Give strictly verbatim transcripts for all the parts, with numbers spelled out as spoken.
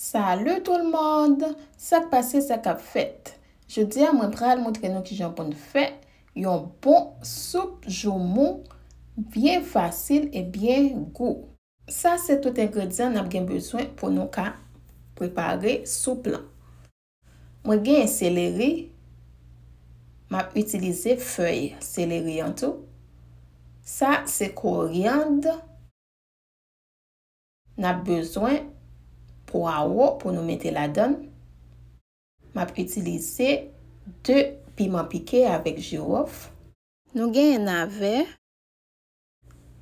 Salut tout le monde! Sa k pase, sa k ap fèt? Jodi a, mwen pral montre nou kijan pou n fè yon bon soup joumou, byen fasil e byen gou. Sa se tout engredyan n ap gen bezwen pou nou ka prepare soup lan. Mwen gen seleri, m ap itilize fèy seleri an tou. Sa se koryann. N ap bezwen pwawo pou nou mete ladan l. M ap itilize de piman pike avèk jiwòf. Nou genyen navè,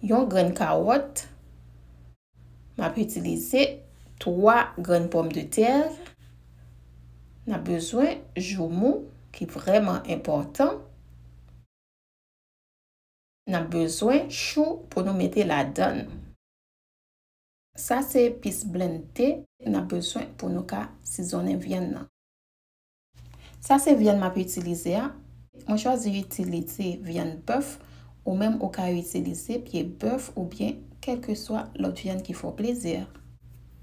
yon grenn kawòt. M ap itilize twa grenn pòmdetè. N ap bezwen joumou ki vrèman enpòtan. N ap bezwen chou pou nou mete ladan l. Sa se epis blennde n ap bezwen pou nou ka sizonnen vyann nan. Sa se vyann m ap itilize a. Mwen chwazi itilize vyann bèf, ou menm ou ka itilize pye bèf oubyen kèlkeswa lòt vyann ki fè w plezi.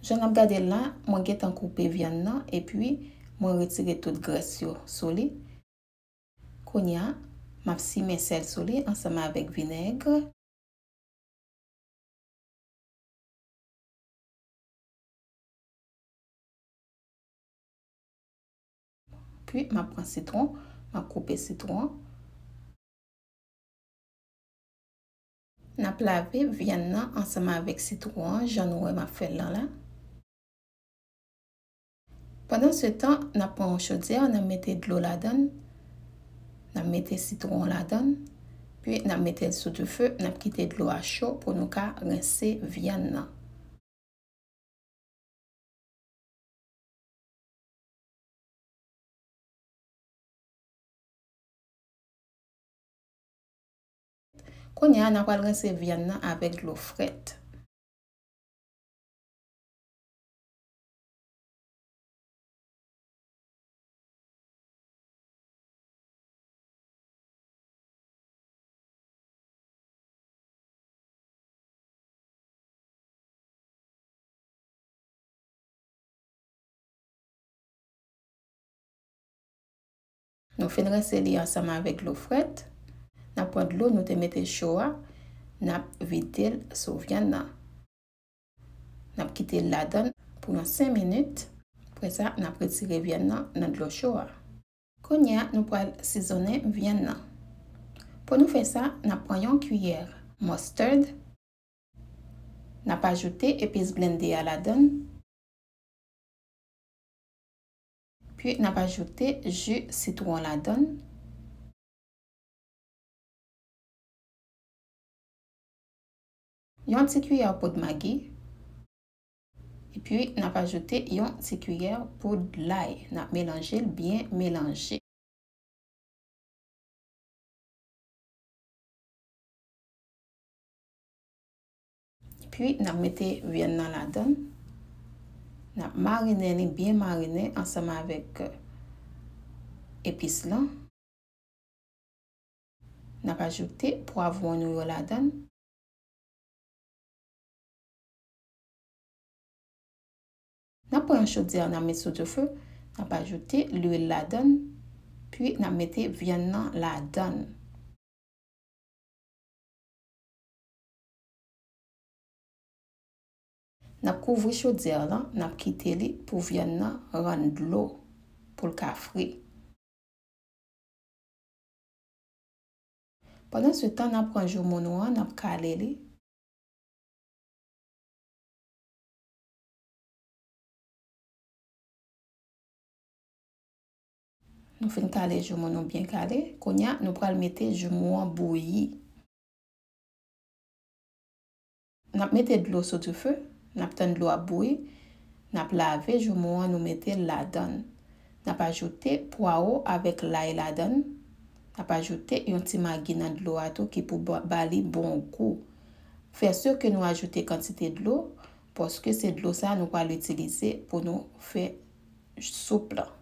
Jan n ap gade l la, mwen gentan koupe vyann nan epi mwen retire tout grès yo sou li. Kounye a, m ap simen sèl sou li ansanm avèk vinèg. Pi, m ap pran sitwon, m ap koupe sitwon an. N ap lave vyann nan ansanm avèk sitwon an, jan nou wè m ap fè l lan la. Pandansetan, n ap pran yon chodyè, n ap mete dlo ladan l, n ap mete sitwon ladan l, pi n ap mete l sou dife, n ap kite dlo a cho pou nou ka rense vyann nan. Kounye a, n a pral rense vyann nan avèk dlo frèt. Nou fin rense li ansanm avèk dlo frèt. N ap pran dlo nou te mete cho a, n ap vide l sou vyann nan. N ap kite l ladan l pou yon senk minit. Apre sa, n ap retire vyann nan nan dlo cho a. Kounye a, nou pral sizonnen vyann nan. Pou nou fè sa, n ap pran yon kiyè mustard. N ap ajoute epis blennde a ladan l. Pi n ap ajoute ji sitwon ladan l. Yon ti kiyè poud magi. Epi n ap ajoute yon ti kiyè poud lay. N ap melanje l byen melanje. Epi n ap mete vyann nan ladan l. N ap marinen li byen marinen ansanm avèk epis lan. N ap ajoute pwavwon nou yo ladan l. N ap pran yon chodyè, n ap met sou dife, n ap ajoute lwil ladan l, pi n ap mete vyann nan ladan l. N ap kouvri chodyè lan, n ap kite li pou vyann nan rann dlo, pou l ka fri. Pandansetan, n ap pran joumou nou an, n ap kale li. Nou fin kale joumou nou byen kale. Kounye a, nou pral mete joumou an bouyi. N ap mete dlo sou dife, n ap tann dlo a bouyi, n ap lave joumou an, nou mete l ladan l. N ap ajoute pwawo avèk lay ladan l. N ap ajoute yon ti magi nan dlo a tou ki pou ba, ba li bon gou. Fè si ke nou ajoute kantite dlo, paske se dlo sa a nou pral itilize pou nou fè soup lan.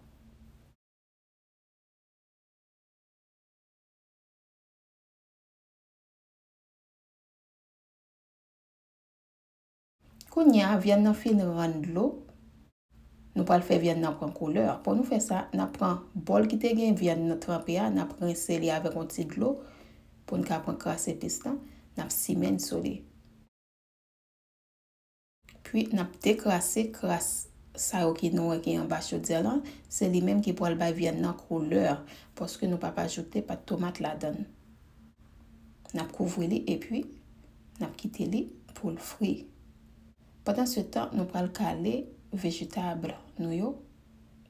Kounye a, vyann nan fin rann dlo. Nou pral fè vyann nan pran koulè. Pou nou fè sa, n ap pran bòl ki te gen vyann nan tranpe a, n ap rense li avèk yon ti dlo pou n ka pran kras epis lan, n ap simen l sou li. Pi n ap dekrase kras sa yo ki nou wè ki anba chodyè lan, se li menm ki pral bay vyann nan koulè, paske nou p ap ajoute pat tomat ladan l. N ap kouvri li epi n ap kite li pou l fri. Pandansetan, nou pral kale vejetab nou yo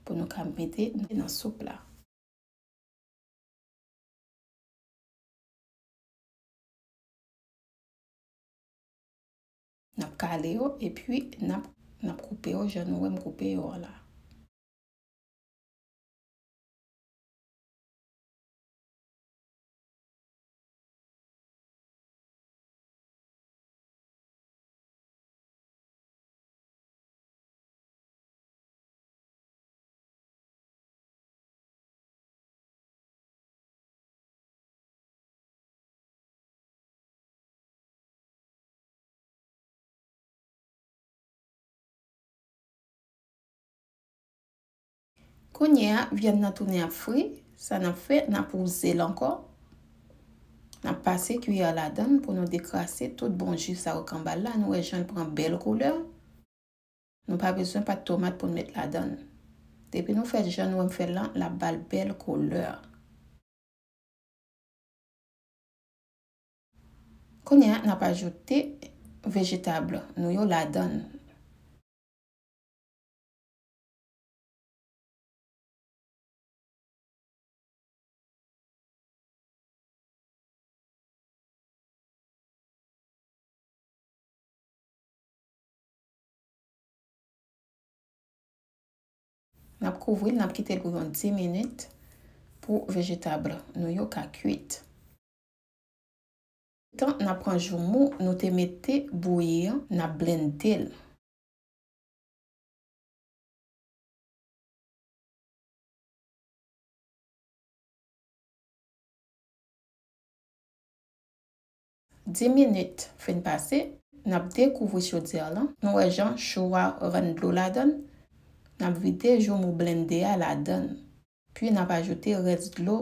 pou nou ka mete nan soup la. N ap kale yo epi n ap, n ap koupe yo jan nou wè m koupe yo an la. Kounye a, vyann nan tounen ap fri, sa n ap fè, n ap wouze l ankò. N ap pase kiyè ladan l pou nou dekrase tout bon ji sa yo k anba l la. Nou wè jan l pran bèl koulè. Nou pa bezwen pat tomat pou n met ladan l. Depi nou fè jan nou wè m fè l lan, l ap ba l bèl koulè. Kounye a, n ap ajoute vejetab nou yo ladan l. N ap kouvri l, n ap kite l pou yon dis minit pou vejetab nou yo ka kuit. Tan n ap pran joumou nou te mete bouyi an, n ap blende l. Dis minit fin pase, n ap dekouvri chodyè lan. Nou wè jan chou a rann dlo ladan l. N ap vide joumou blende a ladan l. Pi n ap ajoute rès dlo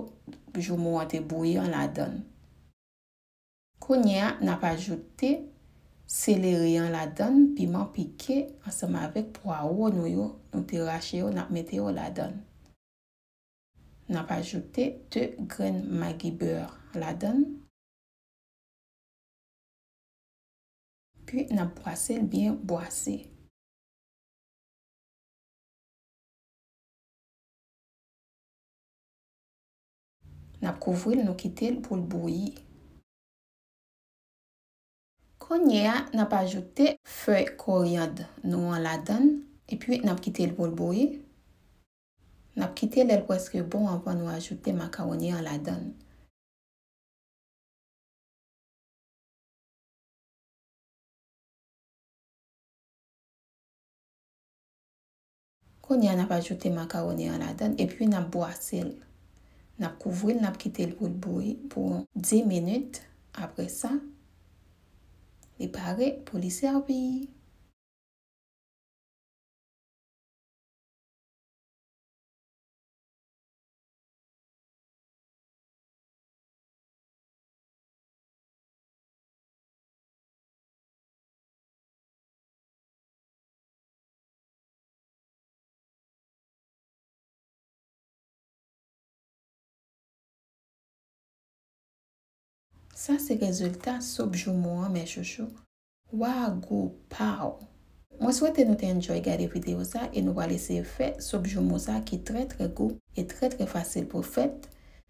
joumou an te bouyi an ladan l. Kounye a, n ap ajoute seleri an ladan l, piman pike ansanm avèk pwawo nou yo, nou te rache yo, n ap mete yo ladan l. N ap ajoute de grenn magi bè ladan l. Pi n ap bwase l byen bwase. N ap kouvri l, nou kite l pou l bouyi. Kounye a, n ap ajoute fèy koryann nou an ladan l, epi n ap kite l pou l bouyi. N ap kite lè l prèske bon anvan nou ajoute makawoni an ladan l. Kounye a, n ap ajoute makawoni an ladan l, epi n ap bwase l. N ap kouvri l, n ap kite l pou l bouyi pou dis minit. Apre sa, li pare pou li sèvi. Sa se rezilta soup joumou an, mes chouchous. Wa gou pa w! Mwen swete nou te enjoy gade videyo sa e nou pral eseye fè soup joumou sa ki trè trè gou e trè trè fasil pou fèt.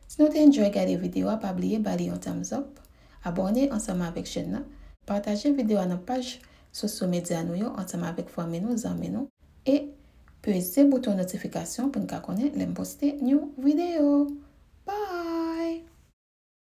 Si nou te enjoy gade videyo a, pa bliye ba li yon thumbs up, abòne ansanm avèk chèn nan, pataje videyo a nan paj sosyo medya nou yo ansanm avèk fanmi nou, zanmi nou, e peze bouton notifikasyon pou n ka konnen lè m poste new videyo. Bye!